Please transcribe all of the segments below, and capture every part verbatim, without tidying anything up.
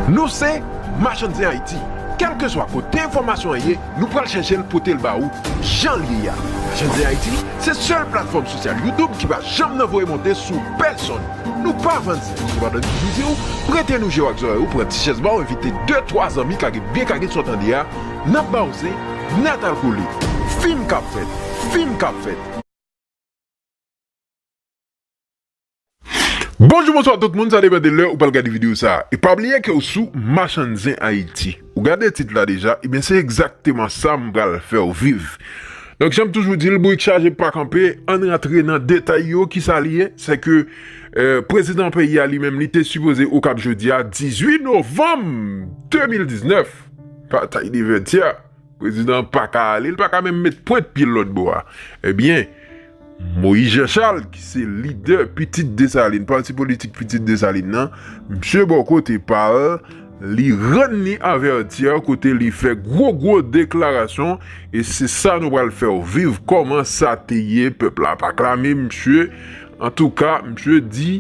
Nou se Machann Zen Ayiti. Kèlkeswa kote enfòmasyon an ye, nou pral chèche l pote l ba ou jan l ye a. Machann Zen Ayiti se sèl platfòm sosyal YouTube ki pa janm nan voye monte sou pèsonn. Nou pa vann zen. Sepandan, nou toujou di w, prete nou je w ak zòrèy ou, pran ti chèz ba w, envite de, twa zanmi, kage byen kage sa w tande a, n ap ba w zen nèt al kole. Fim k ap fèt, fim k ap fèt. Bonjou, bonswa tout moun, sa depann de lè ou pral gade videyo sa a. E pa bliye ke w sou Machann Zen Ayiti. Ou gade tit la deja, ebyen se egzakteman sa m pral fè w viv. Donk, jan m toujou di l, bourik chaje pa kanpe, ann rantre nan detay yo, kisa li ye, se ke, eh, prezidan peyi a li menm, li te sipoze Okap jodi a, dizuit novanm de mil diznèf, batay de Vètyè. Prezidan an pa ka ale, li pa ka menm met pwent pye l lòt bò a. Ebyen, Moyiz Jan Chal, ki se lidè Pitit Desalin, pati politik Pitit Desalin nan, misye bò kote pa l, li rann li a Vètyè kote li fè gwo gwo deklarasyon, e se sa nou pral fè w viv kòman sa te ye, pèp la pa klame misye, Antouka, misye di,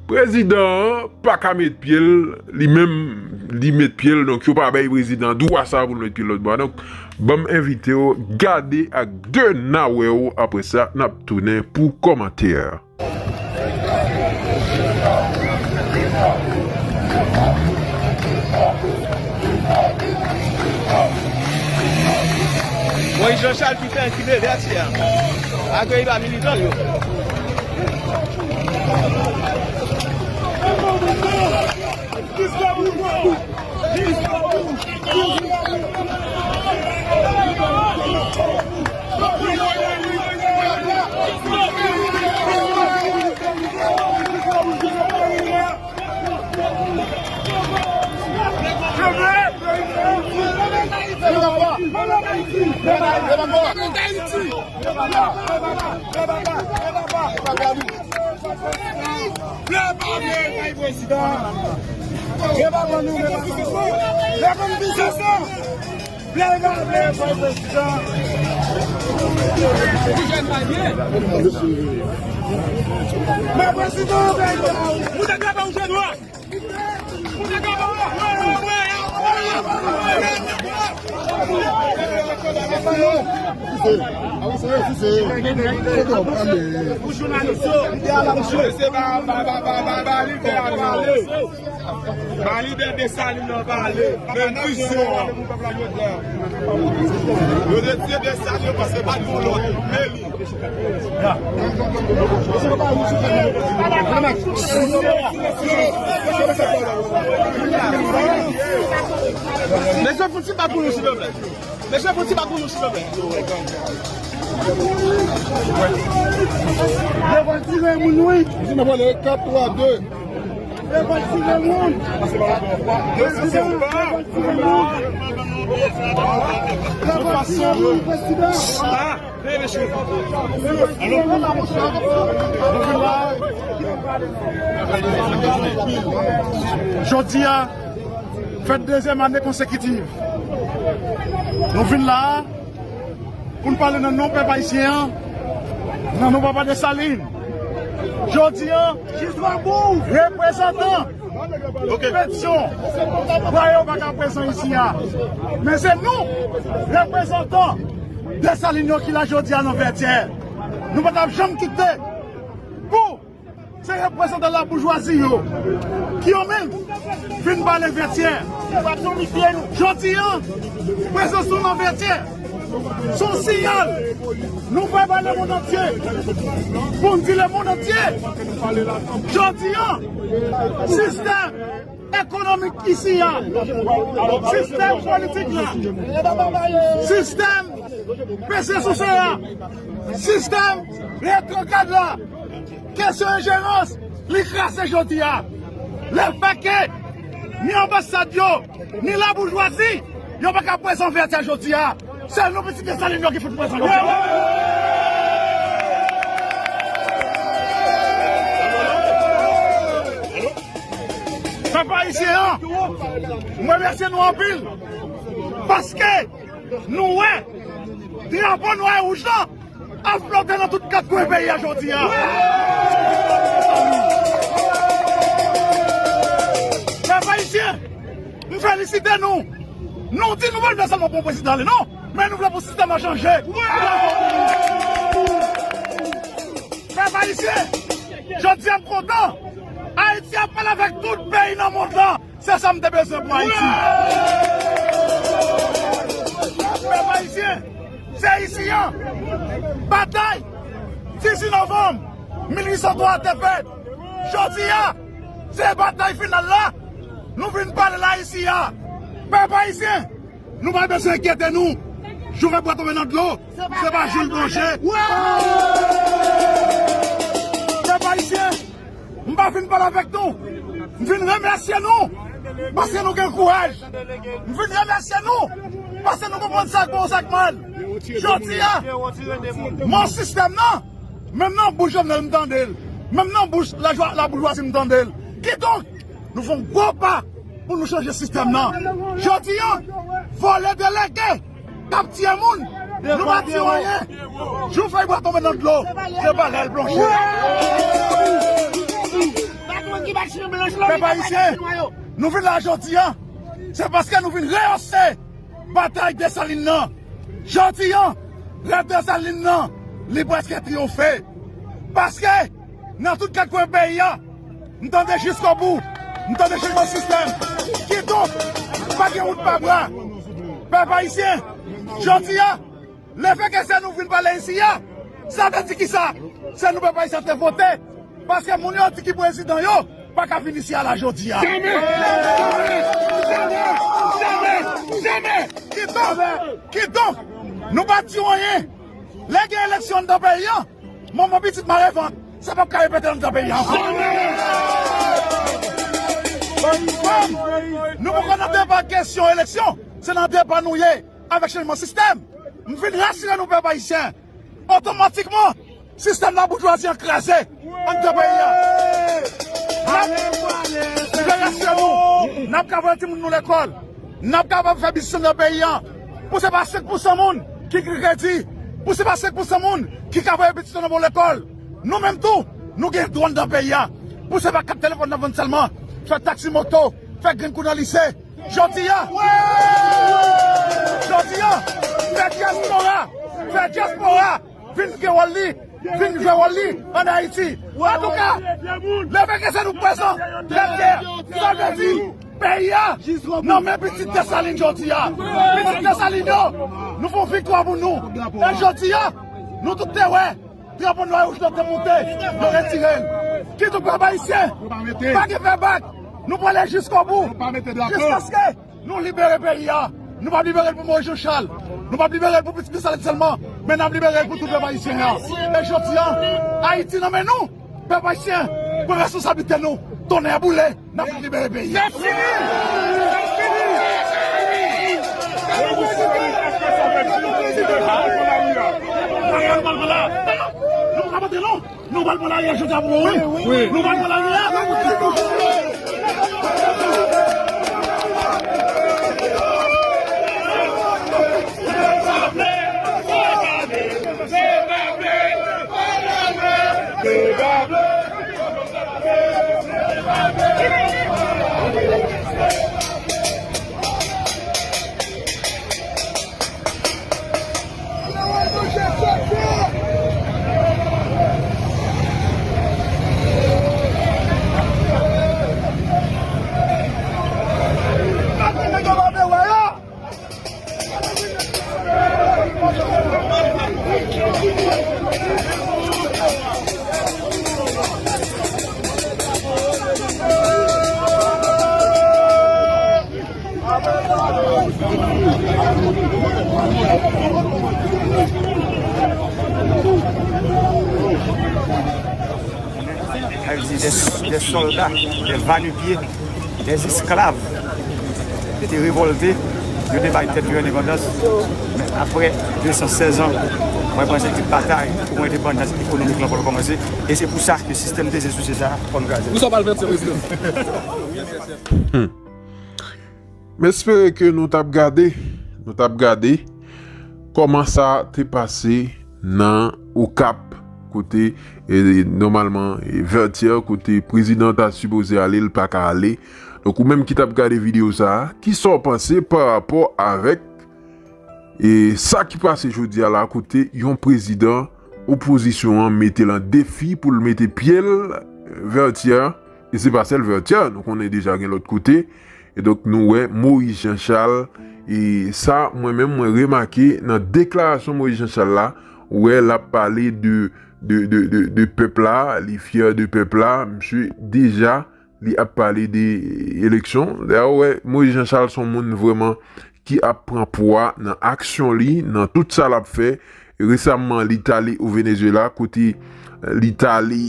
prezidan an pa ka met pye l, li menm, li met pye l, donk yo pa bay prezidan dwa sa pou l met pye l lòt bò a. Donk, ban m envite w gade ak de nawè w, apre sa, n ap tounen pou kòmantè. Moyiz Jan Chal ki fè ki leve atè a. Akeyi pa militan yo. Ba lidè Desalin nan pale. Men vizyon an. Yo te di Desalin, yo panse pa gen yon lòt. Men li. Mesye, fouti pa pou nou, silvouplè. Mesye, fouti pa pou nou, silvouplè. Yo va tire moun, wi. Yo va tire moun. Yo va tire moun. Yo va tire moun, prezidan. Jodi a, fèt dezyèm ane konsekitiv. Nou vin la a pou n pale nan non pèp ayisyen an, nan non papa Desalin. Jodi a, reprezantan Petyon, Bwayè yo pa ka prezan isi a. Men se nou, reprezantan Desalin yo ki la jodi a nan Vètyè. Nou pa t ap janm kite pou se reprezantan laboujwazi yo ki yo menm vin pale Vètyè. Jodi a, prezans nou nan Vètyè se yon siyal nou fè bay lemonn antye pou n di lemonn antye. Jodi a, sistèm ekonomik isi a, sistèm politik la, sistèm peze souse a, sistèm retwograd la, kesyon enjerans, li kraze jodi a. Lefètke ni anbasad yo, ni laboujwazi, yo pa ka prezan Vètyè jodi a. Se nou pitit Desalin yo ki fout prezan jodi a. Pèp ayisyen an, m remèsye nou anpil. Paske nou wè drapo nwa e wouj lan ap flote nan tout kat kwen peyi a jodi a. Pèp ayisyen, Felisite nou. Nou di nou pa vle sèlman pou yon prezidan ale, non. Men nou vle pou sistèm nan chanje. Pèp ayisyen, jodi a m kontan. Ayiti ap pale avèk tout peyi nan mond lan. Se sa m te bezwen pou Ayiti. Pèp ayisyen, se isi a. Batay dizuit novanm mil uit san twa te fèt. Jodi a, se batay final la. Nou vin pale la isi a. Pèp ayisyen, nou pa bezwen enkyete nou. Jou fè bwa tonbe nan dlo, se pa jou l plonje. Pèp ayisyen, m pa vin pale avèk nou. M vin remèsye nou paske nou gen kouraj. M vin remèsye nou paske nou konprann sa k bon, sa k mal. Jodi a, men sistèm nan, menm nan bouch Jovenel m tande l. Menm nan bouch lajwa-, laboujwazi m tande l. Kidonk, nou fè yon gwo pa pou nou chanje sistèm nan. Jodi a, vòlè delege k ap tiye moun, nou pa di yo anyen. Jou fèy bwa tonbe nan dlo, se pa la l plonje. Pèp ayisyen, nou vin la jodi a, se paske nou vin reyose batay Desalin nan. Jodi a, rèv Desalin nan, li prèske triyonfe. Paske, nan tout kat kwen peyi a, m tande jiskobou, m tande chanjman sistèm. Kidonk, pa gen wout pa bwa. Pèp ayisyen, jodi a, lefètke se nou vin pale isi a, sa vle di kisa? Se nou pèp ayisyen te vote. Paske moun yo di ki prezidan yo pa ka vin isi a la jodi a. Kidonk, kidonk, nou pa di yo anyen. Lè gen eleksyon anndan peyi a, manman pitit mare vant, sa p ap ka repete anndan peyi a ankò. Nou poko nan deba kesyon eleksyon, se nan deba nou ye avèk chanjman sistèm. M vin rasire nou pèp ayisyen. Otomatikman, sistèm laboujwazi an kraze anndan peyi a. N ap, m vle rasire nou, n ap ka voye timoun nou lekòl. N ap kapab fè biznis anndan peyi a. Pou se pa senk pousan moun ki gen kredi, pou se pa senk pousan moun ki ka voye pitit yo nan bon lekòl. Nou menm tou, nou gen dwa anndan peyi a. Pou se pa kat telefòn n ap vann sèlman, fè taksi moto, fè grenn kou nan lise. Jodi a, jodi a, fè dyaspora, fè dyaspora vin gen wòl li, vin jwe wòl li ann Ayiti. Antouka, lefètke se nou k prezan, lè n fè, sa vle di, peyi a nan men pitit Desalin jodi a. Pitit Desalin yo, nou fè yon viktwa pou nou. E jodi a, nou tout te wè, drapo nwa e wouj lan te monte, yo retire l. Kidonk pèp ayisyen, pa gen fè bak, nou prale jiskobou, jiskaske nou libere peyi a. Nou p ap libere l pou Moyiz Jan Chal. Nou p ap libere l pou pitit Desalin sèlman. Men n ap libere l pou tout pèp ayisyen an. E jodi a, Ayiti nan men nou. Pèp ayisyen, pran responsablite nou. Tonnè boule, n ap libere peyi a. Nou pa ka antre non. Nou pral pran lari a jodi a pou mwen, wi. Wi. Nou pral pran lari a. Sa vle di, des, des soldats, des va-nu-pieds, des esclaves te revòlte, yo te bay tèt yo endepandans. Men apre de san sèz an, mwen panse ke batay pou endepandans ekonomik lan pral kòmanse. E se pou sa ke sistèm dezye souse sa a fò n kraze. Pou sa w pral fè, se prezidan. M espere ke nou t ap gade, nou t ap gade kòman sa te pase nan Okap kote, e, nòmalman, e, Vertière, kote prezidan ta sipoze ale, l pa ka ale. Donk, ou menm ki t ap gade videyo sa a, kisa w panse pa rapò avèk, e, sa ki pase jodi a la, kote yon prezidan opozisyon an mete l an defi pou l mete pye l, Vertière, e se pa sèl Vertière, nou konnen deja gen lòt kote. E donk, nou wè Moïse Jean Charles, e sa, mwen menm, mwen remake nan deklarasyon Moïse Jean Charles la, ou wè, l ap pale de, de, de, de, de pèp la, li fyè de pèp la, misye deja, li ap pale de eleksyon. Dayè, ou wè, Moïse Jean Charles se yon moun vrèman ki ap pran pwa nan aksyon li, nan tout sa l ap fè. Resaman, li t ale o Venezuela, kote, eh, li t ale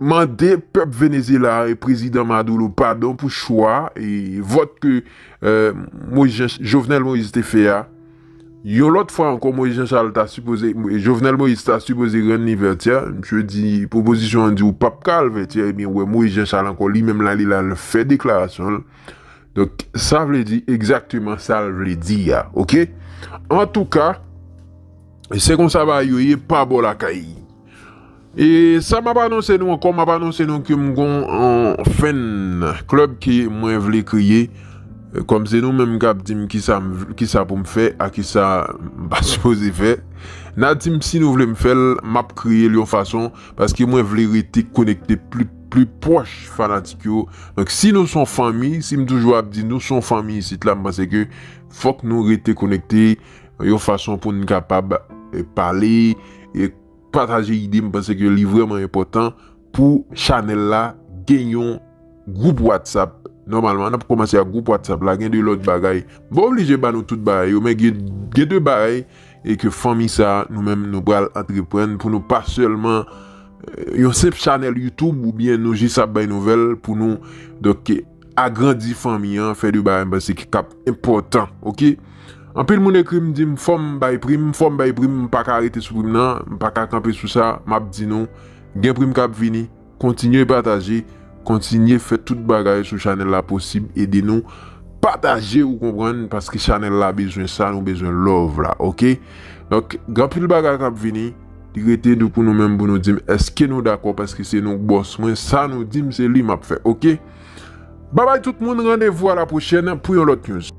mande pèp Venezuela e prezidan Maduro padon pou chwa e vòt ke, eh, Moïse Jean, Jovenel Moïse te fè a. Yon lòt fwa ankò, Moïse Jean Charles ta sipoze, Jovenel Moïse ta sipoze rann li Vertière. Misye di, pwopozisyon an di ou p ap ka al Vertière, ebyen, ou wè Moïse Jean Charles ankò, li menm la, li la, l fè deklarasyon l. Donk, sa vle di egzakteman sa l vle di a, oke? Antouka, se konsa bagay yo ye pa bò lakay. E sa m ap anonse nou ankò, m ap anonse nou ke m gon yon fan club ke mwen vle kreye. Kòm se nou menm k ap di m kisa m v-, kisa pou m fè ak kisa m pa sipoze fè. N a di m si nou vle m fè l, m ap kreye l yon fason, paske mwen vle rete konekte pli, pli pwòch fanatik yo. Donk, si nou se yon fanmi, si m toujou ap di nou se yon fanmi isit la, m panse ke fòk nou rete konekte yon fason pou n kapab, eh, pale, e pataje ide, m panse ke li vrèman enpòtan pou chanèl la gen yon gwoup WhatsApp. Nòmalman, n ap kòmanse ak gwoup WhatsApp la, gen de lòt bagay. M pa oblije ba nou tout bagay yo, men gen, gen de bagay e ke fanmi sa a, nou menm, nou pral antreprann pou nou pa sèlman, eh, yon senp chanèl YouTube oubyen nou jis ap bay nouvèl pou nou, donk, agrandi fanmi an, fè de bagay, m panse ki k ap enpòtan, oke? Anpil moun ekri m, di m, "Fò m bay prim, fò m bay prim, m pa ka rete sou prim nan, m pa ka kanpe sou sa." M ap di nou, gen prim k ap vini, kontinye pataje, kontinye fè tout bagay sou chanèl la posib, ede nou pataje, ou konprann, paske chanèl la bezwen sa, nou bezwen love la, oke? Donk, gen anpil bagay k ap vini, li rete nou pou nou menm pou nou di m èske nou dakò, paske se nou k bòs mwen, sa nou di m se li m ap fè, oke? Babay tout moun, randevou a la pwochèn pou yon lòt news.